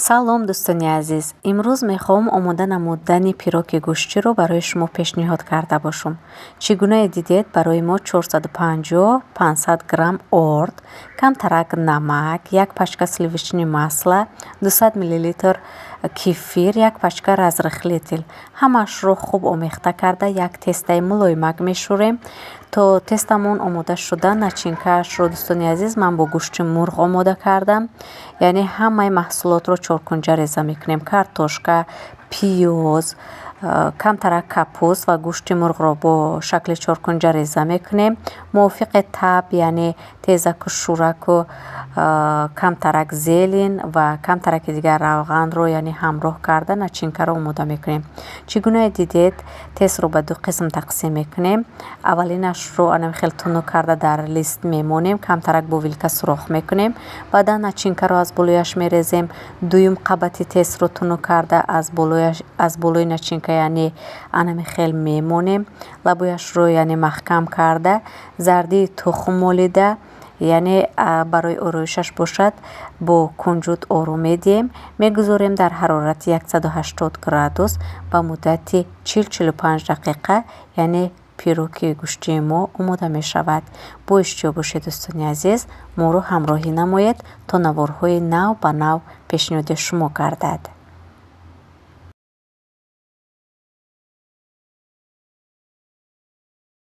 Салом, дӯстони азиз! Имрӯз мехоҳам омода намудани пироги гӯштиро барои шумо пешниҳод карда бошам. Чӣ гунае дидед, барои мо 450-500 грамм орд, камтарак намак, як пачка сливочный масло, 200 миллилитр кефир, як пачка разрыхлитель. Ҳамаашро хуб омехта карда, як тестаи мулоимак мешӯрем. То тестамон омода шуда, начинкаашро, дӯстони азиз, ман бо гӯшти мурғ омода кардам. Яъне ҳамаи маҳсулотро чоркунҷа реза мекунем: картошка, пиёз, камтарак капуст ва гӯшти мурғро бо шакли чоркунҷа реза мекунем. Мувофиқи табъ, яъне тезаку шӯраку камтарак зелень ва камтараки дигар равғанро, яъне ҳамроҳ карда, начинкаро омода мекунем. Чӣ гунае дидед, тестро ба ду қисм тақсим мекунем. Аввалинашро анами хел тунук карда дар лист мемонем, камтарак бо вилка сурох мекунем, баъдан начинкаро аз болояш мерезем. Дуюм қабати тестро тунук карда, аз болои начинка, яъне анами хел мемонем, лабояшро, яъне маҳкам карда, зардии тухм молида, яъне барои ороишаш бошад, бо кунҷут оро медиҳем. Мегузорем дар ҳарорати 180 градус ба муддати 40-45 дақиқа, яъне пироги гӯштии мо омода мешавад. Бо иштиҳо бошед, дӯстони азиз, моро ҳамроҳӣ намоед, то наворҳои нав ба нав пешниҳоди шумо гардад.